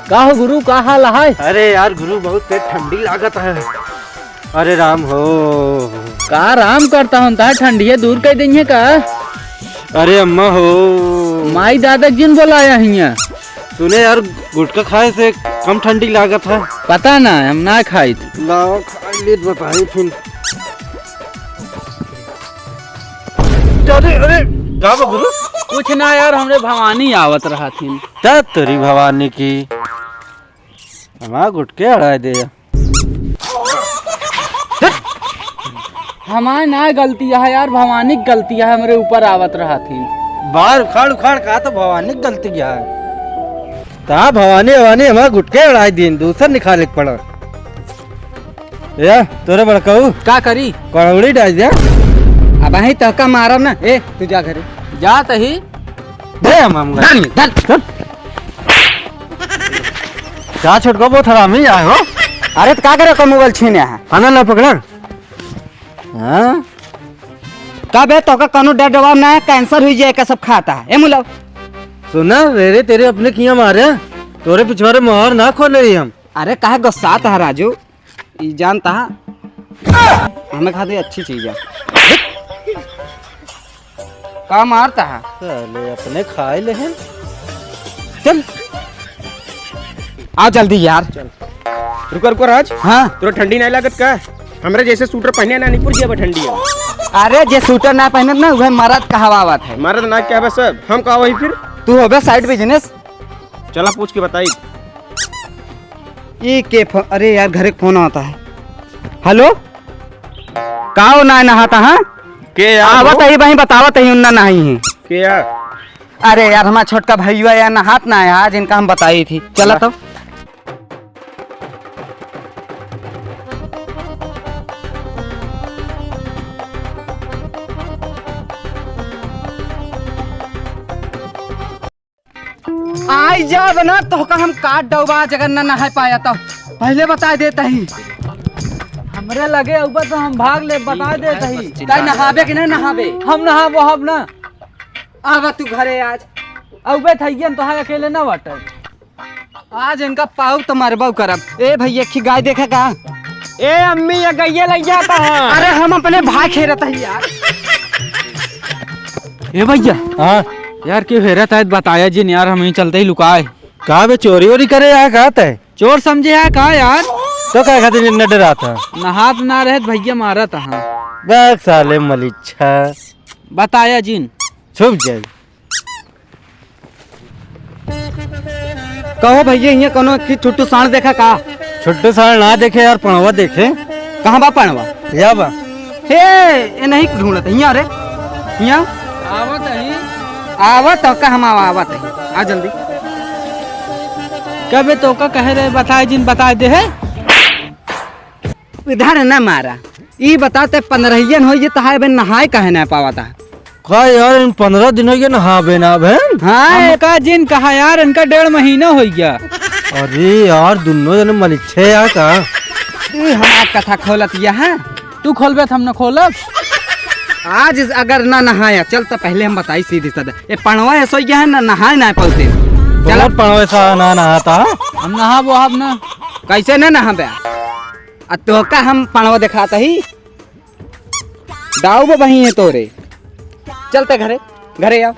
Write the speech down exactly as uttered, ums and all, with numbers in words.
का हो गुरु, का हाल है? अरे यार गुरु, बहुत तेज ठंडी लागत है। अरे राम हो। का राम करता हूँ, ता ठंडिये दूर कर देंगे का? अरे अम्मा हो। माई दादा जिन बोलाया हिया। सुने यार, गुटखा खाए से कम ठंडी लागत है। पता ना, हम ना खाई। लाओ, खाई लेत बताई फिर। अरे, अरे, का बा गुरु? कुछ ना यार, हमरे भवानी आवत रहा थी। त तोरी भवानी की। हमार गुटके अड़ाए दे। हमार ना गलती है यार, भवानी की गलती है, हमरे ऊपर आवत रहा थी। बार उखाड़ उखाड़ का तो भवानी की गलती है। ता भवानी, भवानी हमार गुटके अड़ाए दिन, दूसर निकाले के पड़ा। या, तोरे बड़काऊ। का करी? कड़ौड़ी डाल दिया। अब अहीं तहका मारब ना। ए, तू जा घरे। जा तही। दे हम, हम घर। धर, धर, धर। का छोटको बहुत हरामी आए हो? अरे, तो का करे, को मोबाइल छीने है? खाना ला पकड़। हाँ? का बे, तोका कौनो डर डराव ना है, कैंसर हुई जाए का सब खाता है। ए मुलाव। सुना, रे रे, तेरे अपने किया मारे, तोरे पिछवारे मोहर ना खोले ही हम। अरे, काहे गुस्सात है राजू? ई जानता है, हमें खाते अच्छी चीज है। का मारता है? साले अपने खाए ले हैं। चल। आ जल्दी यार। चल। रुको, रुको राज। हाँ। तोरा ठंडी नहीं लागत का? हमरे जैसे सूटर पहने ना निपुर गया बा ठंडी है। अरे जे सूटर ना पहनत ना, वह मरद कहवावत है। मरद ना क्या बे सब? हम का वही फिर? तू हो बे side business। चला पूछ के बताई। ई के फो-, अरे यार, घरे के फोन आता है। हेलो, का हो ना नहाता, हाँ? के यार आवत हो? ही, वहीं बतावत ही, उन्ना नहीं है। के यार? अरे यार, हमारा छोटका भैया यार नहात ना है आज, इनका हम बताई थी। चला वाह। तो। आई जाब ना, तोहका हम काट डौबा, अगर ना नहाए पाया तो पहले बता देता ही। हमरे लगे अउबा तो हम भाग ले, बता देता ही। ताई नहाबे कि ना नहाबे? हम नहाबो, हम ना। आवा तू घरे आज। अउबे थैयन तोहार अकेले ना बाटे। आज इनका पाऊ तो मरबो करब। ए भैया, एक गाय देखा का? ए अम्मी, ये गइया लग जाता है। अरे हम अपने भाई खेरत है यार। ए भैया। हाँ। यार, क्यों हेरत है, बताया जिन यार, हम ही चलते ही लुकाए। का बे, चोरी वोरी करे आया का तै? चोर समझे है का यार? तो का खातिर इतना डरात है? नहात ना रहे तो भैया मारत है। देख साले मलिच्छा। बताया जिन। छुप जाए। कहो भैया, हियाँ कोनो की छुट्टू साँड़ देखा का? छुट्टू साँड़ ना देखे यार, पणवा देखे। कहाँ बा पणवा? या बा। हे, ए नहीं ढूंढत, हियाँ रे, हियाँ। आवत ही। आवत तो का हम आवा-, आवत ही। आ जल्दी। कबे तो का कहे रहे, बताए जिन, बताए दे है। इधर न मारा। ई बता ते पन्द्रहियन होइ गए, तहार बहन नहाए काहे ना पावता? का यार, इन पन्द्रह दिन होइ गए नहाबे ना बहन। हाँ। हमका जिन कहा यार, इनका डेढ़ महीना होइ गया। अरे यार, दुन्नो जने मलिच्छे यार का? ई हमार कथा खोलत या है। तू खोलबे त हम न खोलब। आज अगर ना नहाया, चल त पहले हम बताई सीधी साधा। ए पणवा ऐसो ही है ना, नहाए ना पावते। चल। बहुत पणवा ऐसा ना नहाता। हम नहाब वहाब ना। कैसे ना नहाबे? आ तोहका हम पणवा देखात ही। दाऊ बा बही है तोरे। चल ते घरे, घरे आओ।